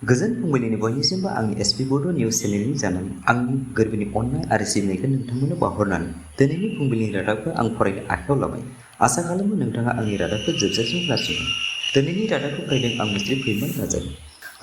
गोजोन फुंबिलिनि बयनिसिमबो आंनि एसपि बड' निउज चेनेलनि जानानै आंनि गोरबोनि अननाय आरो सिबिनायखौ नोंथांमोननो बावहरनानै दिनैनि फुंबिलिनि रादाबखौ आं फरायनो आखायाव लाबाय। आसा खालामो नोंथाङा आंनि रादाबखौ जोबजासिम खोनासङो। दिनैनि रादाबखौ फरायदों आं मुस्रि फैमोन नार्जारि।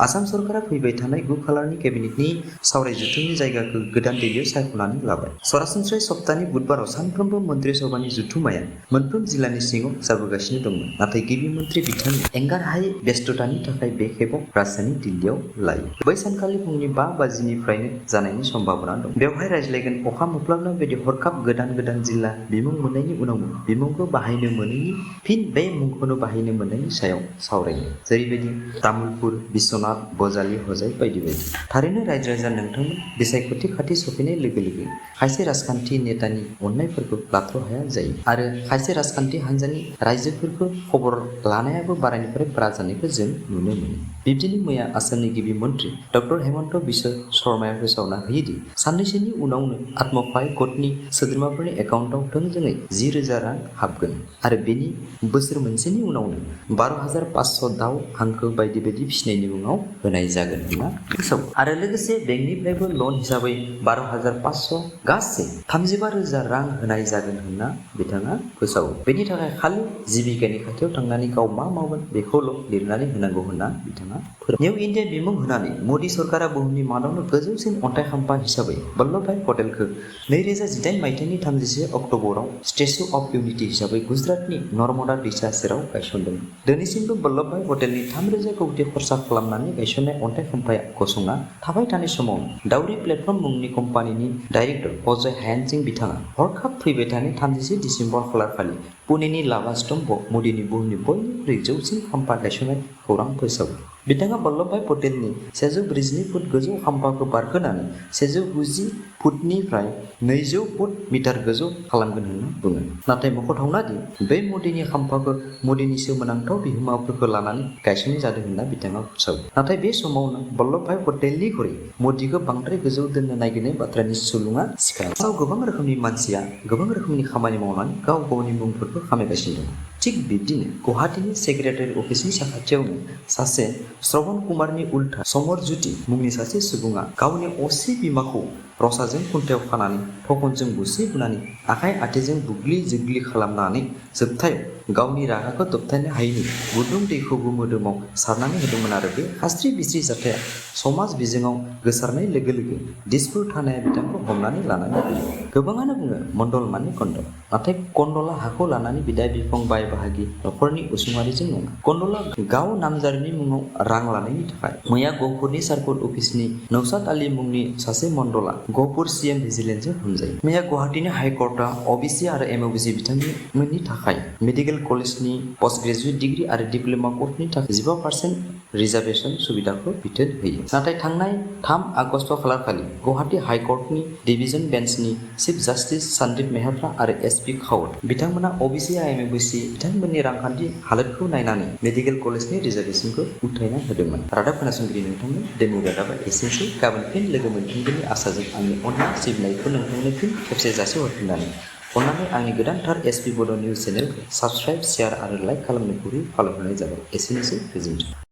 आसाम सरकारा फैबाय थानाय 9 खालारनि केबिनेटनि सावरायजथुमनि जायगाखौ गोदान दिल्लीयाव सायख'नानै लाबाय। सरासनस्रायै सप्तानि बुधबाराव सानफ्रोमबो मन्त्रि सभानि जथुम्माया मोनफ्रोम जिल्लानि सिङाव जाबोगासिनो दंमोन। नाथाय गिबि मन्त्रि बिथांनि एंगारहायै बेस्थतानि थाखाय बे खेबाव राजधानी दिल्लीयाव लायो। बै सानखालि फुंनि 5 बाजिनिफ्रायनो जानायनि सम्भावना दं। बेवहाय रायज्लायगोन अखा मोफ्लाबनाय बायदि हरखाब गोदान जिल्ला बिमुं मोननायनि उनावनो बिमुंखौ बाहायनो मोनैनि फिन बे मुंखौनो बाहायनो मोननायनि सायाव सावरायनो। जेरैबायदि तामुलपुर, बिश्वनाथ, बजालि, हजाइ बायदि बायदि। थारैनो रायजो नोंथांमोन बिसायख'थि खाथि सफैनाय लोगो लोगो खायसे राजखान्थि नेतानि अननायफोरखौ लाथ्र'हाया जायो आरो खायसे राजखान्थि हान्जानि रायजोफोरखौ खबर लानायाबो बारानिफ्राय बारा जानायखौ जों नुनो मोनो। बिब्दिनो मैया आसामनि गिबि मन्त्रि डक्टर हेमन्त बिश्व शर्माया फोसावना होयोदि साननैसोनि उनावनो आत्मफाइ गटनि सोद्रोमाफोरनि एकाउन्टआव थोंजोङै 10,000 रां हाबगोन आरो बेनि बोसोर मोनसेनि उनावनो 12,500 दाउ, हांसो बायदि बायदि फिसिनायनि मुङाव होनाय जागोन होनना फोसावो। आरो लोगोसे बेंकनिफ्रायबो लन हिसाबै 12,500 गासै 35,000 रां होनाय जागोन होनना बिथाङा फोसावो। बेनि थाखाय खालि जिबिकानि खाथियाव थांनानै गाव मा मावगोन बेखौल' लिरनानै होनांगौ होनना बिथाङा फोरमायो। निउ इन्डिया बिमुं होनानै मदि सरकारा बुहुमनि मादावनो गोजौसिन अन्थाइ खाम्फा हिसाबै वल्लभभाई पटेलखौ 2018 मायथाइनि 31 अक्ट'बराव स्टेच्यु अफ इउनिटि हिसाबै गुजरातनि नर्मदा दैसा सेराव गायसनदोंमोन। दिनैसिमबो वल्लभभाई पटेलनि 3,000 कौटि खरसा खालामनानै गायसननाय अन्थाइ खाम्फाया गसंना थाबाय थानाय समावनो दावरी प्लेटफर्म मुंनि कम्पानिनि डाइरेक्टर अजय हायानजों बिथाङा हरखाब फैबाय थानाय 31 दिसेम्बर खालारखालि पुनेनि लाभा स्तम्भआव मदिनि बुहुमनि बयनिख्रुइ जौसिन खाम्फा गायसननाय खौरां फोसावो। बिथाङा वल्लभभाई पटेलनि 142 फुट गोजौ खाम्फाखौ बारहोनानै 190 फुटनिफ्राय 200 फुट मिटार गोजौ खालामगोन होनना बुङो। नाथाय मख'थावना दि बे मदिनि खाम्फाखौ मदिनि सोमोनांथाव बिहोमाफोरखौ लानानै गायसननाय जादों होनना बिथाङा फोसावो। नाथाय बे समावनो वल्लभभाई पटेलनिख्रुइ मदिखौ बांद्राय गोजौ दोननो नागिरनाय बाथ्रानि सुलुङा सिखाङो। आसामाव गोबां रोखोमनि मानसिया गोबां रोखोमनि खामानि मावनानै गाव गावनि मुंफोरखौ खामायगासिनो दं। थिग बिब्दिनो गुवाहाटीनि सेक्रेटारि अफिसनि साखाथियावनो सासे श्रवण कुमारनि उल्था समर ज्योति मुंनि सासे सुबुङा गावनि असे बिमाखौ रसाजों खुन्थायाव खानानै थखनजों बुसि बुनानै आखाइ आथिंजों बुग्लि जोग्लि खालामनानै जोबथायाव गावनि रागाखौ दबथायनो हायैनि गुदुं दैखौबो मोदोमाव सारनानै होदोंमोन आरो बे खास्रि बिस्रि जाथाया समाज बिजोङाव गोसारनाय लोगो लोगो दिसपुर थानाया बिथांखौ हमनानै लानानै फैयो। गोबाङानो बुङो मण्डल माने कन्दल, नाथाय कन्दलआ हाखौ लानानै बिदा बिफं बाय बाहागि नखरनि उसुङारिजों नङा। कन्दलआ गाव नामजारिनि मुङाव रां लानायनि थाखाय मैया गहपुरनि सार्कल अफिसनि नौशाद आली मुंनि सासे मण्डलआ गहपुर CM भिजिलेन्सजों हमजायो। मैया गुवाहाटीनि हाइकर्टआ OBC आरो MOBC बिथांमोननि थाखाय मेडिकेल कलेजनि पस्ट ग्रेजुवेट डिग्री आरो डिप्ल'मा कर्सनि थाखाय 15% रिजार्भेसन सुबिदाखौ बिथोन होयो। नाथाय थांनाय 3 आगस्ट खालारखालि गुवाहाटी हाइकर्टनि डिभिजन बेन्चनि चिफ जास्टिस सन्दीप मेहता आरो SP काउल बिथांमोना OBC आरो MOBC बिथांमोननि रांखान्थि हालोदखौ नायनानै मेडिकेल कलेजनि रिजार्भेसनखौ उथायना होदोंमोन। रादाब खोनासंगिरि नोंथांमोन, दिनैनि रादाबा एसेनोसै। गाबोन फिन लोगो मोनफिनगोननि आसाजों आंनि अननाय सिबिनायखौ नोंथांनो फिन खेबसे जासिहरफिननानै अन्नानै आंनि गोदानथार एसपि बड' निउज चेनेलखौ साबस्क्राइब, शेयार आरो लाइक खालामनो गुरै खावलायहरनाय जाबाय। एसेनोसै, गोजोन्थों।